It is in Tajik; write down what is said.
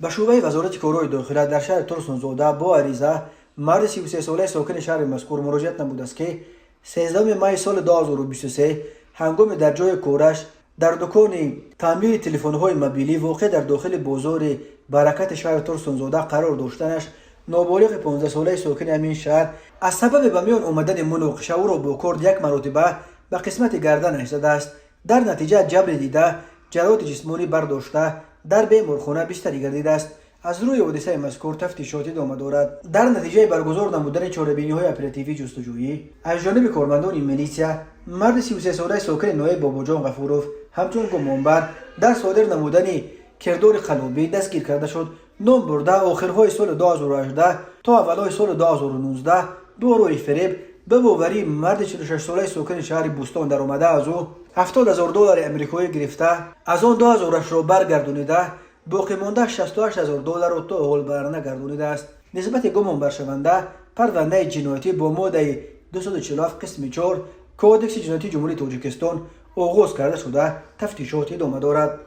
Ба шӯъбаи Вазорати корҳои дохила дар шаҳри Турсунзода бо ариза марди 33-солаи сокини шаҳри мазкур муроҷиат намудааст, ки 13 майи соли 2023 ҳангоми дар ҷои кораш дар дукони таъмири телефонҳои мобилӣ, воқеъ дар дохили бозори Баракати шаҳри Турсунзода қарор доштанаш, ноболиғи 15-солаи сокини ҳамин шаҳр аз сабаби ба миён омадани муноқиша ӯро бо корд як маротиба ба қисмати гарданаш задааст. Дар натиҷа ҷабри дида ҷароҳати ҷисмонӣ бардошта, дар беморхона бистарӣ гардидааст. Аз рӯи ҳодисаи мазкур тафтишот идома дорад. Дар натиҷаи баргузор намудани чорабиниҳои оперативӣ ҷустуҷӯӣ аз ҷониби кормандони милитсия марди 33-солаи сокини ноҳияи Бобоҷон Ғафуров ҳамчун гумонбар дар содир намудани кирдори қаллобӣ дастгир карда шуд. Ном бурда охирҳои соли 2018 то аввалҳои соли 2019 бо роҳи фиреб ба боварии марди 46-солаи сокини шаҳри Бӯстон даромада, аз ӯ 70 ҳазор доллари амрикоӣ гирифта, аз он 2 ҳазорашро баргардонида, боқимонда 68 ҳазор долларро то ҳол барнагардонидааст. Нисбати гумонбаршаванда парвандаи ҷиноятӣ бо моддаи 247 қисми 4 Кодекси ҷиноятии Ҷумҳурии Тоҷикистон оғоз карда шуда, тафтишот идома дорад.